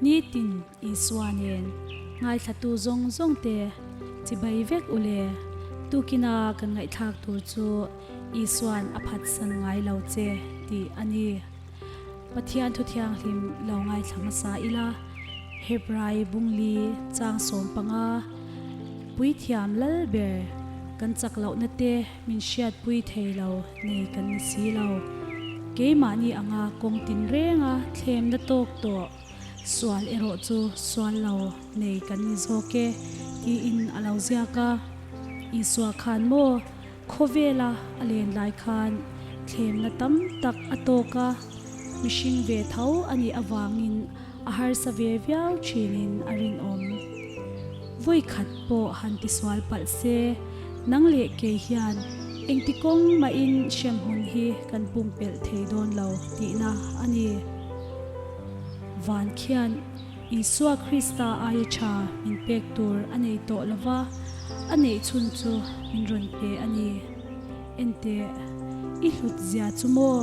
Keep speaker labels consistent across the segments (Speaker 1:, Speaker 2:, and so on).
Speaker 1: Nitin Isua nen ngaithlatu zawng zawng te chibai vek u le. Tukina kan ngaihthlak tur chu Isuan a phatsan ngai lo che tih a ni. Pathian thu thianghlim lo ngaithla hmasa ila, Hebrai bungli chang 15, Puithiam lal ber kan chak lohna te min hriatpui thei lo nei kan ni si lo. Keimahni anga kawng tinrenga thlemna tawk tawh sual erawh chu sual lo nei kan ni zawk e tiin a lo ziak a. Isua khan maw Khawvela a len lai khan thlemna tam tak a tawk a, mihring ve tho a nih avangin a harsa ve viau thinin a rinawm. Vawi khat pawh han tisual palh se, nang leh kei hian engti kawng mahin hremhmun hi kan pumpelh thei dawn lo tihna a ni. Van khian Isua Krista aia tha min pek tur a nei tawh lo va, a neih chhun chu min rawn pe a ni. Enteh, i hlut zia chu maw?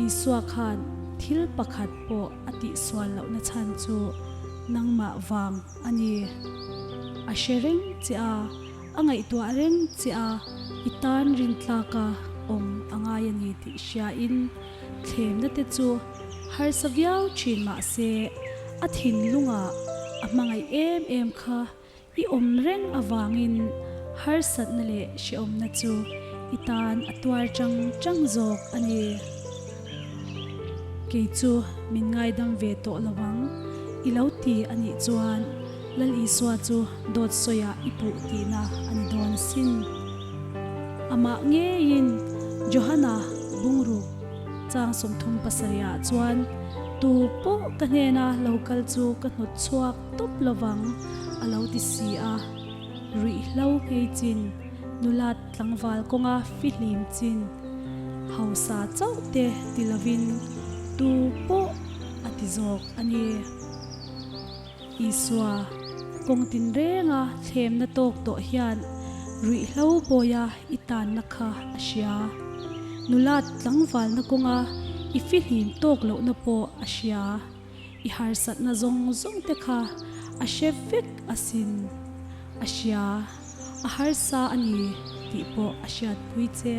Speaker 1: Isua khan thil pakhat pawh a tihsual lohna chhan chu nangmah vang a ni. A hre reng che a, a ngaihtuah reng che a, i tan rintlaka awm a ngai a ni tih hriain thlemna te chu Harsa viau thin mahse a thinlungah a hmangaih em em kha i awm reng avangin harsatna leh hrehawmna chu i tan a tuar chang chang zawk a ni. Kei chu min ngaidam ve tawh lo ang i lo ti a nih chuan Lal Isua chu dawt sawiah i puh tihna a ni dawn asin. Amah ngeiin Johana bungruk Chang 37 ah chuan, Tu pawh ka hnena lo kal chu ka hnawt chhuak tawp lovang, a lo ti si a. Ruihhlo nghei chin, nulat tlangval kawnga fihlim chin, hausa chauh te ti lovin tu pawh a ti zawk a ni. Isua, kawng tinrenga thlemna tawk tawh hian ruihhlo bawia i tanna kha a hria. Nulat tlangvalna kawnga i fihlim tawk lohna pawh a hria. I harsatna zawng zawng te kha a hre vek asin. A hria, a harsa a ni tih pawh a hriatpui che.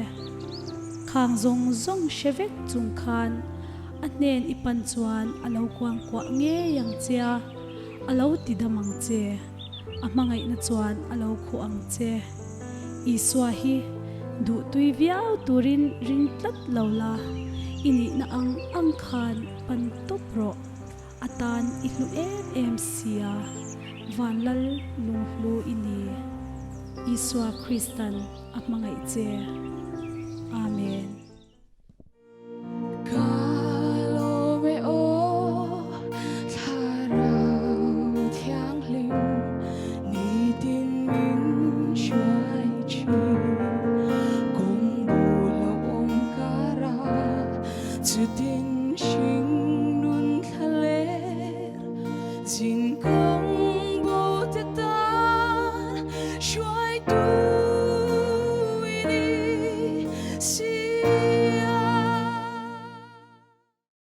Speaker 1: Khang zawng zawng hre vek chung khan a hnen i pan chuan a lo kuangkuah ngei ang che a, a lo ti dam ang che. A hmangaihna chuan a lo khuh ang che. Isua hi duhtui viau turin ring tlat lo la, i nihna ang ang khan pan tawp rawh. A tan i hlu em em sia, Vanlal lunghlu i ni. Isua Kristan a hmangaih che. Amen.
Speaker 2: Ka lawm e aw, Thlarau Thianghlim, nitin min hruai thin. Kawng bul a awm kara, chutin hring nun thla ler, zin kawng.